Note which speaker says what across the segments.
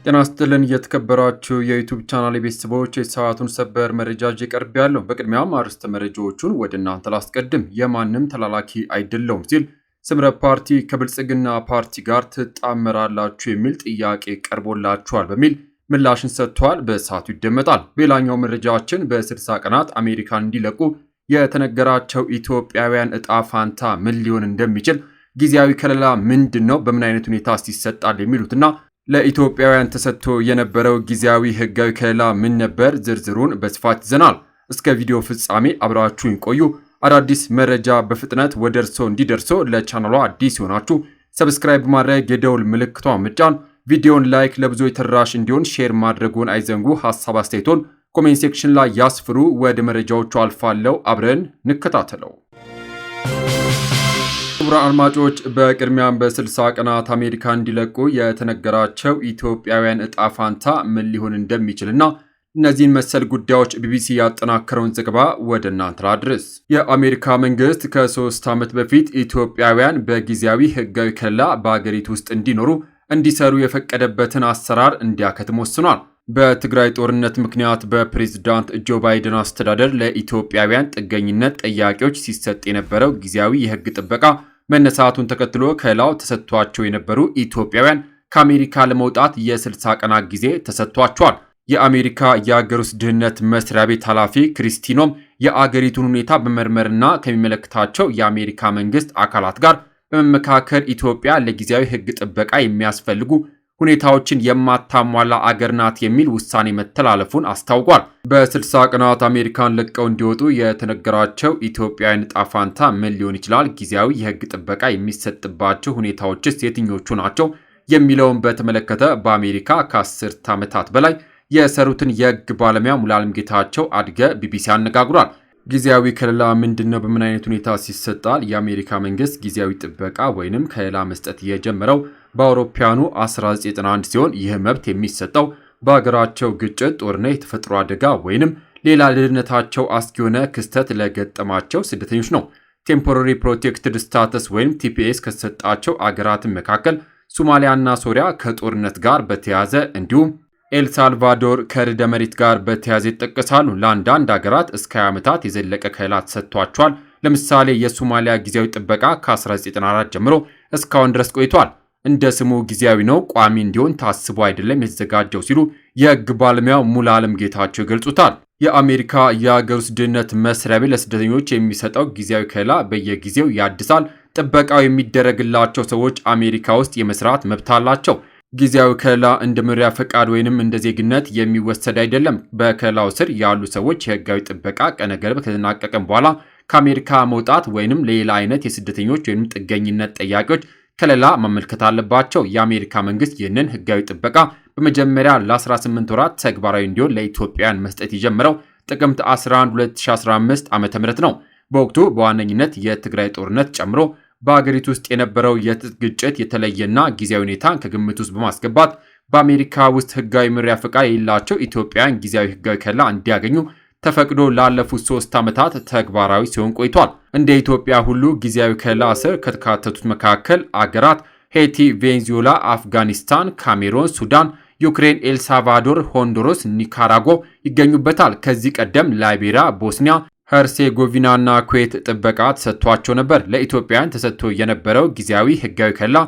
Speaker 1: ጤና ይስጥልን የተከበራችሁ የ YouTube channel ቤተሰቦች፣ የሰዓቱን ሰበር መረጃ ይዤ ቀርቤያለሁ። በቅድሚያም አርዕስተ መረጃዎቹን ወደ እናንተ ላስቀድም። የማንም ተላላኪ አይደለሁም ሲል ስምረት ፓርቲ ከብልጽግና ፓርቲ ጋር ትጣመራላችሁ የሚል ጥያቄ ቀርቦላችኋል በሚል ምላሽን ሰጥቷል። በሰዓቱ ይደመጣል። በሌላኛው መረጃችን በ60 ቀናት አሜሪካን እንዲለቁ የተነገራቸው ኢትዮጵያውያን እጣ ፋንታ ምን ሊሆን እንደሚችል፣ ጊዜያዊ ከለላ ምንድን ነው፣ በምን አይነት ሁኔታ ይሰጣል የሚሉትና ለኢትዮጵያውያን ተሰጥቶ የነበረው ጊዜያዊ ህጋዊ ከለላ ምን ነበር? ዝርዝሩን በስፋት ይዘናል። እስከ ቪዲዮ ፍጻሜ አብራችሁን ቆዩ። አዳዲስ መረጃ በፍጥነት ወደ እርሶ እንዲደርሶ ለቻናሏ አዲስ የሆናችሁ subscribe ማድረግ፣ የደውል ምልክቷን መጫን፣ ቪዲዮን like፣ ለብዙዎች ተደራሽ እንዲሆን share ማድረጉን አይዘንጉ። ሀሳብ አስተያየቶን comment section ላይ ያስፍሩ። ወደ መረጃዎቹ አልፋለሁ። አብረን እንከታተለው። ክቡራን አድማጮች፣ በቅድሚያም በ60 ቀናት አሜሪካ እንዲለቁ የተነገራቸው ኢትዮጵያውያን እጣ ፋንታ ምን ሊሆን እንደሚችልና እነዚህን መሰል ጉዳዮች ቢቢሲ ያጠናከረውን ዘገባ ወደ እናንተ ላድርስ። የአሜሪካ መንግስት ከ3 ዓመት በፊት ኢትዮጵያውያን በጊዜያዊ ህጋዊ ከለላ በአገሪቱ ውስጥ እንዲኖሩ፣ እንዲሰሩ የፈቀደበትን አሰራር እንዲያከትም ወስኗል። በትግራይ ጦርነት ምክንያት በፕሬዝዳንት ጆ ባይደን አስተዳደር ለኢትዮጵያውያን ጥገኝነት ጠያቂዎች ሲሰጥ የነበረው ጊዜያዊ የህግ ጥበቃ መነሳቱን ተከትሎ ከለላው ተሰጥቷቸው የነበሩ ኢትዮጵያውያን ከአሜሪካ ለመውጣት የ60 ቀናት ጊዜ ተሰጥቷቸዋል። የአሜሪካ የአገር ውስጥ ደህንነት መስሪያ ቤት ኃላፊ ክሪስቲ ኖም የአገሪቱን ሁኔታ በመመርመርና ከሚመለከታቸው የአሜሪካ መንግስት አካላት ጋር በመመካከር ኢትዮጵያ ለጊዜያዊ ህግ ጥበቃ የሚያስፈልጉ ሁኔታዎችን የማታሟላ አገር ናት የሚል ውሳኔ መተላለፉን አስታውቋል። በ60 ቀናት አሜሪካን ለቀው እንዲወጡ የተነገራቸው ኢትዮጵያውያን ዕጣ ፋንታ ምን ሊሆን ይችላል? ጊዜያዊ የህግ ጥበቃ የሚሰጥባቸው ሁኔታዎችስ የትኞቹ ናቸው? የሚለውን በተመለከተ በአሜሪካ ከ10 ዓመታት በላይ የሰሩትን የህግ ባለሙያ ሙሉዓለም ጌታቸው አድገ ቢቢሲ አነጋግሯል። ጊዜያዊ ከለላ ምንድን ነው? በምን አይነት ሁኔታ ይሰጣል? የአሜሪካ መንግስት ጊዜያዊ ጥበቃ ወይንም ከለላ መስጠት የጀመረው በአውሮፓውያኑ 1991 ሲሆን ይህ መብት የሚሰጠው በሀገራቸው ግጭት፣ ጦርነት፣ የተፈጥሮ አደጋ ወይንም ሌላ ለደህንነታቸው አስጊ የሆነ ክስተት ለገጠማቸው ስደተኞች ነው። Temporary Protected Status ወይም TPS ከተሰጣቸው አገራትን መካከል ሶማሊያና ሶሪያ ከጦርነት ጋር በተያያዘ እንዲሁም ኤልሳልቫዶር ከርዕደ መሬት ጋር በተያያዘ ይጠቀሳሉ። ለአንዳንድ ሀገራት እስከ 20 ዓመታት የዘለቀ ከለላ ተሰጥቷቸዋል። ለምሳሌ የሶማሊያ ጊዜያዊ ጥበቃ ከ1994 ጀምሮ እስካሁን ድረስ ቆይቷል። እንደ ስሙ ጊዜያዊ ነው፣ ቋሚ እንዲሆን ታስቦ አይደለም የተዘጋጀው ሲሉ የህግ ባለሙያው ሙሉዓለም ጌታቸው ይገልጹታል። የአሜሪካ የሀገር ውስጥ ደህንነት መስሪያ ቤት ለስደተኞች የሚሰጠው ጊዜያዊ ከለላ በየጊዜው ያድሳል። ጥበቃው የሚደረግላቸው ሰዎች አሜሪካ ውስጥ የመስራት መብት አላቸው። ጊዜያዊ ከለላ እንደ መኖሪያ ፈቃድ ወይንም እንደ ዜግነት የሚወሰድ አይደለም። በከለላው ስር ያሉ ሰዎች የህጋዊ ጥበቃ ቀነ ገደብ ከተጠናቀቀም በኋላ ከአሜሪካ መውጣት ወይንም ሌላ አይነት የስደተኞች ወይንም ጥገኝነት ጠያቂዎች ከለላ ማመልከት አለባቸው። የአሜሪካ መንግስት ይህንን ህጋዊ ጥበቃ በመጀመሪያ ለ18 ወራት ተግባራዊ እንዲሆን ለኢትዮጵያውያን መስጠት የጀመረው ጥቅምት 11 2015 ዓ.ም ነው። በወቅቱ በዋነኝነት የትግራይ ጦርነት ጨምሮ በአገሪቱ ውስጥ የነበረው የትጥቅ ግጭት የተለየና ጊዜያዊ ሁኔታን ከግምት ውስጥ በማስገባት በአሜሪካ ውስጥ ህጋዊ መኖሪያ ፈቃድ የሌላቸው ኢትዮጵያውያን ጊዜያዊ ህጋዊ ከለላ እንዲያገኙ ተፈቅዶ ላለፉት 3 ዓመታት ተግባራዊ ሲሆን ቆይቷል። እንደ ኢትዮጵያ ሁሉ ጊዜያዊ ከለላ ስር ከተካተቱት መካከል አገራት ሄቲ፣ ቬንዙዌላ፣ አፍጋኒስታን፣ ካሜሮን፣ ሱዳን፣ ዩክሬን፣ ኤልሳልቫዶር፣ ሆንዱራስ፣ ኒካራጓ ይገኙበታል። ከዚህ ቀደም ላይቤሪያ፣ ቦስኒያ ሄርሴጎቪና እና ኩዌት ጥበቃ ተሰጥቷቸው ነበር። ለኢትዮጵያውያን ተሰጥቶ የነበረው ጊዜያዊ ህጋዊ ከለላ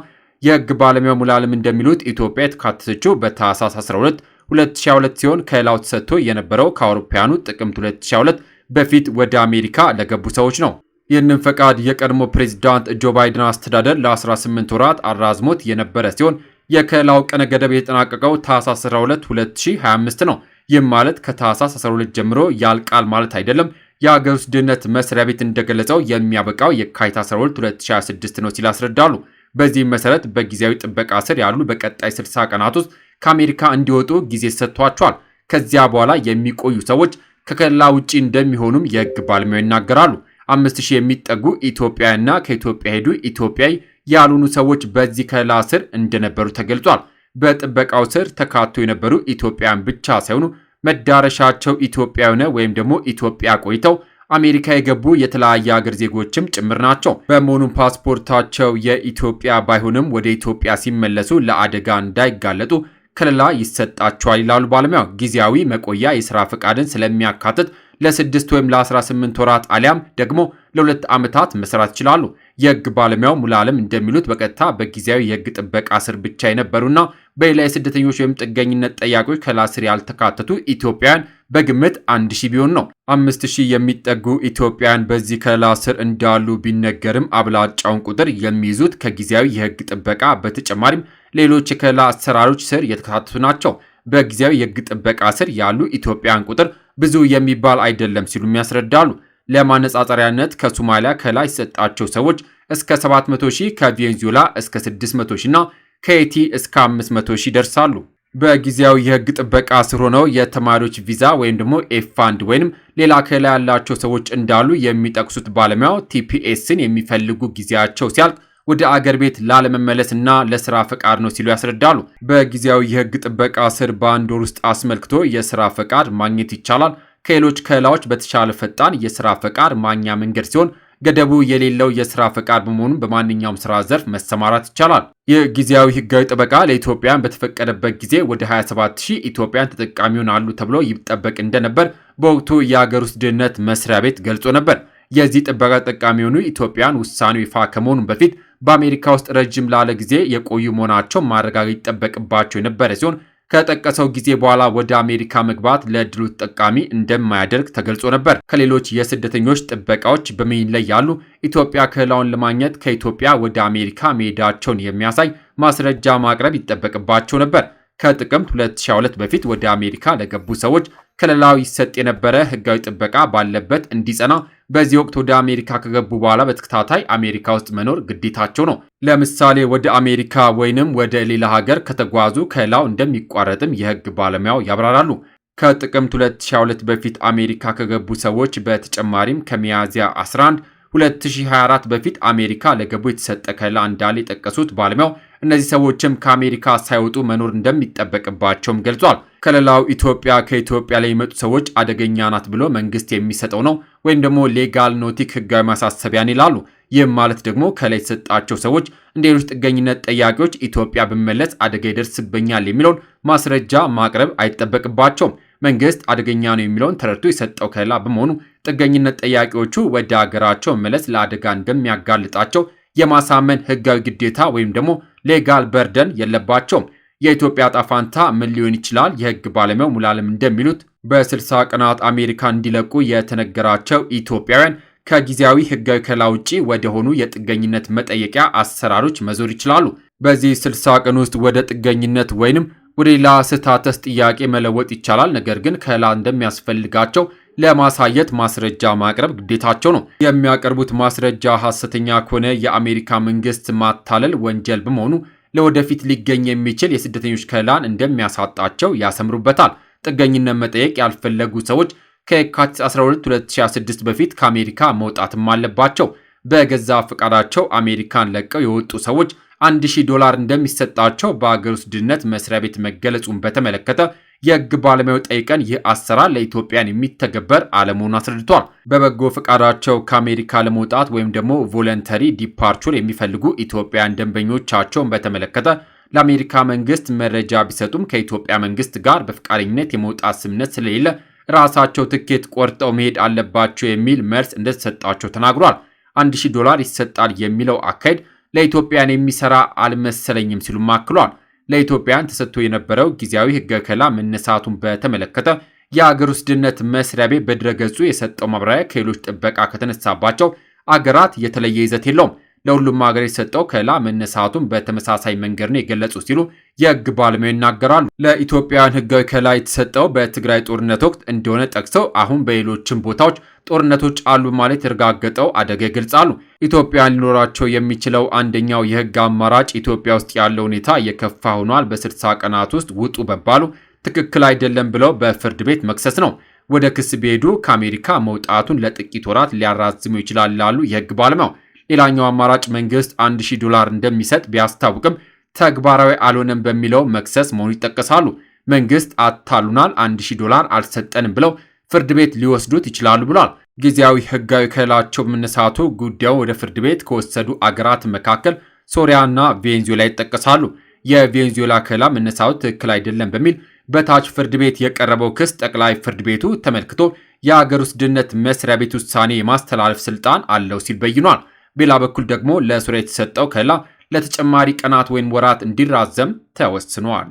Speaker 1: የህግ ባለሙያው ሙሉዓለም እንደሚሉት ኢትዮጵያ የተካተተችው በታህሳስ 12 2022 ሲሆን ከለላው ተሰጥቶ የነበረው ከአውሮፓውያኑ ጥቅምት 2022 በፊት ወደ አሜሪካ ለገቡ ሰዎች ነው። ይህንን ፈቃድ የቀድሞ ፕሬዚዳንት ጆ ባይደን አስተዳደር ለ18 ወራት አራዝሞት የነበረ ሲሆን የከለላው ቀነ ገደብ የተጠናቀቀው ታህሳስ 12 2025 ነው። ይህም ማለት ከታህሳስ 12 ጀምሮ ያልቃል ማለት አይደለም። የሀገር ውስጥ ደህንነት መስሪያ ቤት እንደገለጸው የሚያበቃው የካቲት 12 2026 ነው ሲል አስረዳሉ። በዚህም መሰረት በጊዜያዊ ጥበቃ ስር ያሉ በቀጣይ 60 ቀናት ውስጥ ከአሜሪካ እንዲወጡ ጊዜ ሰጥቷቸዋል። ከዚያ በኋላ የሚቆዩ ሰዎች ከከለላ ውጪ እንደሚሆኑም የህግ ባለሙያው ይናገራሉ። 5000 የሚጠጉ ኢትዮጵያውያንና ከኢትዮጵያ ሄዱ ኢትዮጵያዊ ያልሆኑ ሰዎች በዚህ ከለላ ስር እንደነበሩ ተገልጿል። በጥበቃው ስር ተካቶ የነበሩ ኢትዮጵያውያን ብቻ ሳይሆኑ መዳረሻቸው ኢትዮጵያ የሆነ ወይም ደግሞ ኢትዮጵያ ቆይተው አሜሪካ የገቡ የተለያየ ሀገር ዜጎችም ጭምር ናቸው። በመሆኑም ፓስፖርታቸው የኢትዮጵያ ባይሆንም ወደ ኢትዮጵያ ሲመለሱ ለአደጋ እንዳይጋለጡ ከለላ ይሰጣቸዋል ይላሉ ባለሙያው። ጊዜያዊ መቆያ የስራ ፈቃድን ስለሚያካትት ለ6 ወይም ለ18 ወራት አሊያም ደግሞ ለ2 ዓመታት መስራት ይችላሉ። የህግ ባለሙያው ሙሉዓለም እንደሚሉት በቀጥታ በጊዜያዊ የህግ ጥበቃ ስር ብቻ የነበሩና በሌላ የስደተኞች ወይም ጥገኝነት ጠያቂዎች ከለላ ስር ያልተካተቱ ኢትዮጵያውያን በግምት 1,000 ቢሆን ነው። 5,000 የሚጠጉ ኢትዮጵያውያን በዚህ ከለላ ስር እንዳሉ ቢነገርም አብላጫውን ቁጥር የሚይዙት ከጊዜያዊ የህግ ጥበቃ በተጨማሪም ሌሎች የከለላ አሰራሮች ስር የተካተቱ ናቸው። በጊዜያዊ የህግ ጥበቃ ስር ያሉ ኢትዮጵያውያን ቁጥር ብዙ የሚባል አይደለም ሲሉም ያስረዳሉ። ለማነጻጸሪያነት ከሶማሊያ ከለላ የተሰጣቸው ሰዎች እስከ 700 ሺህ፣ ከቬንዙዌላ እስከ 600 ሺህ እና ከሄይቲ እስከ 500 ሺህ ይደርሳሉ። በጊዜያዊ የህግ ጥበቃ ስር ሆነው የተማሪዎች ቪዛ ወይም ደግሞ F1 ወይም ሌላ ከለላ ያላቸው ሰዎች እንዳሉ የሚጠቅሱት ባለሙያው TPS ን የሚፈልጉ ጊዜያቸው ሲያልቅ ወደ አገር ቤት ላለመመለስ እና ለስራ ፈቃድ ነው ሲሉ ያስረዳሉ። በጊዜያዊ የህግ ጥበቃ ስር በአንድ ወር ውስጥ አስመልክቶ የስራ ፈቃድ ማግኘት ይቻላል። ከሌሎች ከለላዎች በተሻለ ፈጣን የስራ ፈቃድ ማግኛ መንገድ ሲሆን ገደቡ የሌለው የስራ ፈቃድ በመሆኑ በማንኛውም ስራ ዘርፍ መሰማራት ይቻላል። ይህ ጊዜያዊ ህጋዊ ጥበቃ ለኢትዮጵያውያን በተፈቀደበት ጊዜ ወደ 27,000 ኢትዮጵያውያን ተጠቃሚ ይሆናሉ ተብሎ ይጠበቅ እንደነበር በወቅቱ የሀገር ውስጥ ደህንነት መስሪያ ቤት ገልጾ ነበር። የዚህ ጥበቃ ተጠቃሚ የሆኑ ኢትዮጵያውያን ውሳኔው ይፋ ከመሆኑ በፊት በአሜሪካ ውስጥ ረጅም ላለ ጊዜ የቆዩ መሆናቸው ማረጋገጥ ይጠበቅባቸው የነበረ ሲሆን ከጠቀሰው ጊዜ በኋላ ወደ አሜሪካ መግባት ለእድሉ ተጠቃሚ እንደማያደርግ ተገልጾ ነበር። ከሌሎች የስደተኞች ጥበቃዎች በመኝ ላይ ያሉ ኢትዮጵያ ከለላውን ለማግኘት ከኢትዮጵያ ወደ አሜሪካ መሄዳቸውን የሚያሳይ ማስረጃ ማቅረብ ይጠበቅባቸው ነበር። ከጥቅምት 2022 በፊት ወደ አሜሪካ ለገቡ ሰዎች ከለላው ይሰጥ የነበረ ህጋዊ ጥበቃ ባለበት እንዲጸና በዚህ ወቅት ወደ አሜሪካ ከገቡ በኋላ በተከታታይ አሜሪካ ውስጥ መኖር ግዴታቸው ነው። ለምሳሌ ወደ አሜሪካ ወይንም ወደ ሌላ ሀገር ከተጓዙ ከለላው እንደሚቋረጥም የህግ ባለሙያው ያብራራሉ። ከጥቅምት 2022 በፊት አሜሪካ ከገቡ ሰዎች በተጨማሪም ከሚያዝያ 11 2024 በፊት አሜሪካ ለገቡ የተሰጠ ከለላ እንዳለ የጠቀሱት ባለሙያው እነዚህ ሰዎችም ከአሜሪካ ሳይወጡ መኖር እንደሚጠበቅባቸውም ገልጿል። ከለላው ኢትዮጵያ ከኢትዮጵያ ላይ የመጡ ሰዎች አደገኛ ናት ብሎ መንግስት የሚሰጠው ነው ወይም ደግሞ legal notice ህጋዊ ማሳሰቢያን ይላሉ። ይህም ማለት ደግሞ ከለላ የተሰጣቸው ሰዎች እንደ ሌሎች ጥገኝነት ጠያቂዎች ኢትዮጵያ ብመለስ አደጋ ይደርስብኛል የሚለውን ማስረጃ ማቅረብ አይጠበቅባቸውም። መንግስት አደገኛ ነው የሚለውን ተረድቶ የሰጠው ከለላ በመሆኑ ጥገኝነት ጠያቂዎቹ ወደ ሀገራቸው መመለስ ለአደጋ እንደሚያጋልጣቸው የማሳመን ህጋዊ ግዴታ ወይም ደግሞ legal burden የለባቸውም። የኢትዮጵያ ዕጣ ፈንታ ምን ሊሆን ይችላል? የህግ ባለሙያው ሙሉዓለም እንደሚሉት በ60 ቀናት አሜሪካ እንዲለቁ የተነገራቸው ኢትዮጵያውያን ከጊዜያዊ ህጋዊ ከለላ ውጪ ወደሆኑ የጥገኝነት መጠየቂያ አሰራሮች መዞር ይችላሉ። በዚህ 60 ቀን ውስጥ ወደ ጥገኝነት ወይንም ወደ ሌላ status ጥያቄ መለወጥ ይቻላል። ነገር ግን ከለላ እንደሚያስፈልጋቸው ለማሳየት ማስረጃ ማቅረብ ግዴታቸው ነው። የሚያቀርቡት ማስረጃ ሐሰተኛ ከሆነ የአሜሪካ መንግስት ማታለል ወንጀል በመሆኑ ለወደፊት ሊገኝ የሚችል የስደተኞች ከለላን እንደሚያሳጣቸው ያሰምሩበታል። ጥገኝነት መጠየቅ ያልፈለጉ ሰዎች ከየካቲት 12 2026 በፊት ከአሜሪካ መውጣትም አለባቸው። በገዛ ፈቃዳቸው አሜሪካን ለቀው የወጡ ሰዎች $1,000 እንደሚሰጣቸው በአገር ውስጥ ደህንነት መስሪያ ቤት መገለጹን በተመለከተ የህግ ባለሙያው ጠይቀን ይህ አሰራር ለኢትዮጵያን የሚተገበር አለመሆኑን አስረድቷል። በበጎ ፈቃዳቸው ከአሜሪካ ለመውጣት ወይም ደግሞ voluntary departure የሚፈልጉ ኢትዮጵያውያን ደንበኞቻቸውን በተመለከተ ለአሜሪካ መንግስት መረጃ ቢሰጡም ከኢትዮጵያ መንግስት ጋር በፈቃደኝነት የመውጣት ስምምነት ስለሌለ ራሳቸው ትኬት ቆርጠው መሄድ አለባቸው የሚል መልስ እንደተሰጣቸው ተናግሯል። $1,000 ይሰጣል የሚለው አካሄድ ለኢትዮጵያን የሚሰራ አልመሰለኝም ሲሉም አክሏል። ለኢትዮጵያን ተሰጥቶ የነበረው ጊዜያዊ ሕገ ከለላ መነሳቱን በተመለከተ የአገር ውስጥ ደህንነት መስሪያ ቤት በድረገጹ የሰጠው ማብራሪያ ከሌሎች ጥበቃ ከተነሳባቸው አገራት የተለየ ይዘት የለውም። ለሁሉም ሀገር የተሰጠው ከለላ መነሳቱን በተመሳሳይ መንገድ ነው የገለጹ ሲሉ የህግ ባለሙያው ይናገራሉ። ለኢትዮጵያውያን ህጋዊ ከለላ የተሰጠው በትግራይ ጦርነት ወቅት እንደሆነ ጠቅሰው አሁን በሌሎችም ቦታዎች ጦርነቶች አሉ ማለት የተረጋገጠው አደጋ ይገልጻሉ። ኢትዮጵያውያን ሊኖራቸው የሚችለው አንደኛው የህግ አማራጭ ኢትዮጵያ ውስጥ ያለው ሁኔታ የከፋ ሆኗል፣ በ60 ቀናት ውስጥ ውጡ መባሉ ትክክል አይደለም ብለው በፍርድ ቤት መክሰስ ነው። ወደ ክስ ቢሄዱ ከአሜሪካ መውጣቱን ለጥቂት ወራት ሊያራዝሙ ይችላል ላሉ የህግ ባለሙያው ሌላኛው አማራጭ መንግስት $1,000 እንደሚሰጥ ቢያስታውቅም ተግባራዊ አልሆነም በሚለው መክሰስ መሆኑ ይጠቀሳሉ። መንግስት አታሉናል፣ $1,000 አልሰጠንም ብለው ፍርድ ቤት ሊወስዱት ይችላሉ ብሏል። ጊዜያዊ ህጋዊ ከለላቸው መነሳቱ ጉዳዩ ወደ ፍርድ ቤት ከወሰዱ አገራት መካከል ሶሪያና ቬንዙዌላ ይጠቀሳሉ። የቬንዙዌላ ከለላ መነሳቱ ትክክል አይደለም በሚል በታች ፍርድ ቤት የቀረበው ክስ ጠቅላይ ፍርድ ቤቱ ተመልክቶ የአገር ውስጥ ደህንነት መስሪያ ቤት ውሳኔ የማስተላለፍ ስልጣን አለው ሲል በይኗል። በሌላ በኩል ደግሞ ለሶሪያ የተሰጠው ከለላ ለተጨማሪ ቀናት ወይም ወራት እንዲራዘም ተወስኗል።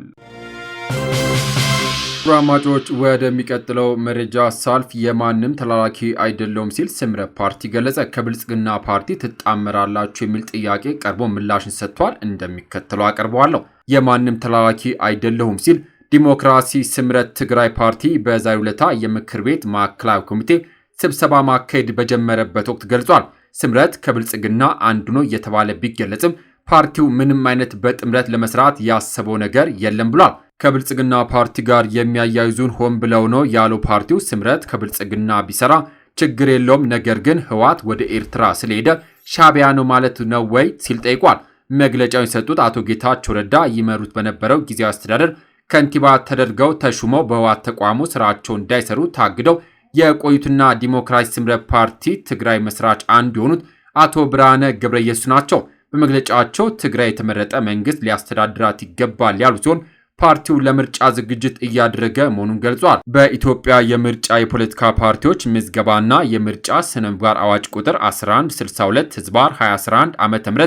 Speaker 1: አድማጮች፣ ወደሚቀጥለው መረጃ ሳልፍ የማንም ተላላኪ አይደለውም ሲል ስምረት ፓርቲ ገለጸ። ከብልጽግና ፓርቲ ትጣመራላችሁ የሚል ጥያቄ ቀርቦ ምላሽን ሰጥቷል። እንደሚከተለው አቀርበዋለሁ። የማንም ተላላኪ አይደለሁም ሲል ዲሞክራሲ ስምረት ትግራይ ፓርቲ በዛሬው ዕለት የምክር ቤት ማዕከላዊ ኮሚቴ ስብሰባ ማካሄድ በጀመረበት ወቅት ገልጿል። ስምረት ከብልጽግና አንዱ ነው እየተባለ ቢገለጽም ፓርቲው ምንም አይነት በጥምረት ለመስራት ያሰበው ነገር የለም ብሏል። ከብልጽግና ፓርቲ ጋር የሚያያይዙን ሆን ብለው ነው ያለው ፓርቲው ስምረት ከብልጽግና ቢሰራ ችግር የለውም፣ ነገር ግን ህወሓት ወደ ኤርትራ ስለሄደ ሻዕቢያ ነው ማለት ነው ወይ ሲል ጠይቋል። መግለጫውን የሰጡት አቶ ጌታቸው ረዳ ይመሩት በነበረው ጊዜያዊ አስተዳደር ከንቲባ ተደርገው ተሹመው በህወሓት ተቋሙ ስራቸውን እንዳይሰሩ ታግደው የቆዩትና ዲሞክራሲ ስምረት ፓርቲ ትግራይ መስራች አንዱ የሆኑት አቶ ብርሃነ ገብረ ኢየሱስ ናቸው። በመግለጫቸው ትግራይ የተመረጠ መንግስት ሊያስተዳድራት ይገባል ያሉ ሲሆን ፓርቲው ለምርጫ ዝግጅት እያደረገ መሆኑን ገልጿል። በኢትዮጵያ የምርጫ የፖለቲካ ፓርቲዎች ምዝገባና የምርጫ ስነ ምግባር አዋጅ ቁጥር 1162 ህዝባር 2011 ዓ.ም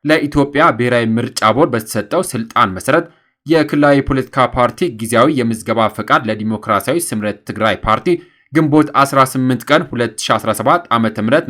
Speaker 1: ለኢትዮጵያ ብሔራዊ ምርጫ ቦርድ በተሰጠው ስልጣን መሰረት የክልላዊ የፖለቲካ ፓርቲ ጊዜያዊ የምዝገባ ፈቃድ ለዲሞክራሲያዊ ስምረት ትግራይ ፓርቲ ግንቦት 18 ቀን 2017 ዓ.ም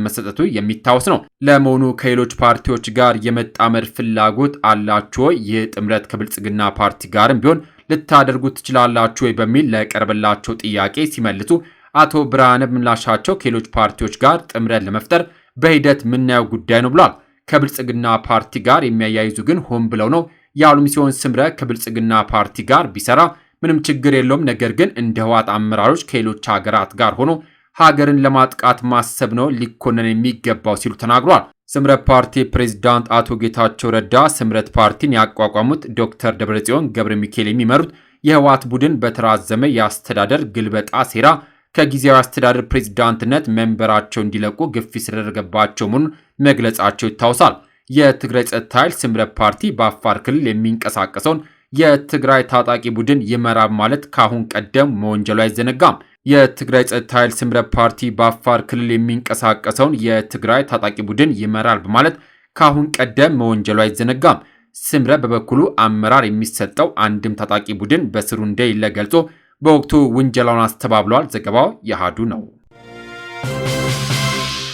Speaker 1: መሰጠቱ የሚታወስ ነው። ለመሆኑ ከሌሎች ፓርቲዎች ጋር የመጣመር ፍላጎት አላችሁ ወይ? ይህ ጥምረት ከብልጽግና ፓርቲ ጋርም ቢሆን ልታደርጉ ትችላላችሁ ወይ? በሚል ለቀረበላቸው ጥያቄ ሲመልሱ አቶ ብርሃነ ምላሻቸው ከሌሎች ፓርቲዎች ጋር ጥምረት ለመፍጠር በሂደት የምናየው ጉዳይ ነው ብሏል። ከብልጽግና ፓርቲ ጋር የሚያያይዙ ግን ሆን ብለው ነው ያሉም ሲሆን ስምረት ከብልጽግና ፓርቲ ጋር ቢሰራ ምንም ችግር የለውም፣ ነገር ግን እንደ ህወሓት አመራሮች ከሌሎች ሀገራት ጋር ሆኖ ሀገርን ለማጥቃት ማሰብ ነው ሊኮነን የሚገባው ሲሉ ተናግሯል። ስምረት ፓርቲ ፕሬዝዳንት አቶ ጌታቸው ረዳ ስምረት ፓርቲን ያቋቋሙት ዶክተር ደብረጽዮን ገብረ ሚካኤል የሚመሩት የህወሓት ቡድን በተራዘመ የአስተዳደር ግልበጣ ሴራ ከጊዜያዊ አስተዳደር ፕሬዝዳንትነት መንበራቸው እንዲለቁ ግፊት ስለደረገባቸው መሆኑን መግለጻቸው ይታወሳል። የትግራይ ጸጥታ ኃይል ስምረት ፓርቲ በአፋር ክልል የሚንቀሳቀሰውን የትግራይ ታጣቂ ቡድን ይመራል ማለት ከአሁን ቀደም መወንጀሉ አይዘነጋም። የትግራይ ጸጥታ ኃይል ስምረት ፓርቲ በአፋር ክልል የሚንቀሳቀሰውን የትግራይ ታጣቂ ቡድን ይመራል በማለት ከአሁን ቀደም መወንጀሉ አይዘነጋም። ስምረት በበኩሉ አመራር የሚሰጠው አንድም ታጣቂ ቡድን በስሩ እንደሌለ ገልጾ በወቅቱ ውንጀላውን አስተባብሏል። ዘገባው የአሃዱ ነው።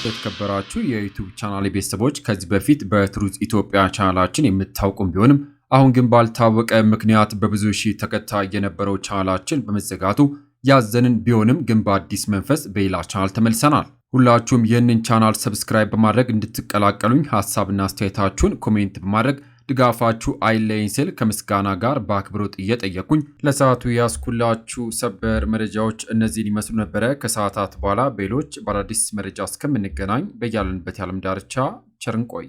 Speaker 1: የተከበራችሁ የዩቲዩብ ቻናል ቤተሰቦች፣ ከዚህ በፊት በትሩዝ ኢትዮጵያ ቻናላችን የምታውቁም ቢሆንም አሁን ግን ባልታወቀ ምክንያት በብዙ ሺህ ተከታይ የነበረው ቻናላችን በመዘጋቱ ያዘንን ቢሆንም ግን በአዲስ መንፈስ በሌላ ቻናል ተመልሰናል። ሁላችሁም ይህንን ቻናል subscribe በማድረግ እንድትቀላቀሉኝ ሀሳብና አስተያየታችሁን comment በማድረግ ድጋፋችሁ አይለይኝ ስል ከምስጋና ጋር በአክብሮት እየጠየኩኝ ለሰዓቱ ያስኩላችሁ ሰበር መረጃዎች እነዚህን ይመስሉ ነበረ። ከሰዓታት በኋላ በሌሎች በአዳዲስ መረጃ እስከምንገናኝ በያለንበት የዓለም ዳርቻ ቸር እንቆይ።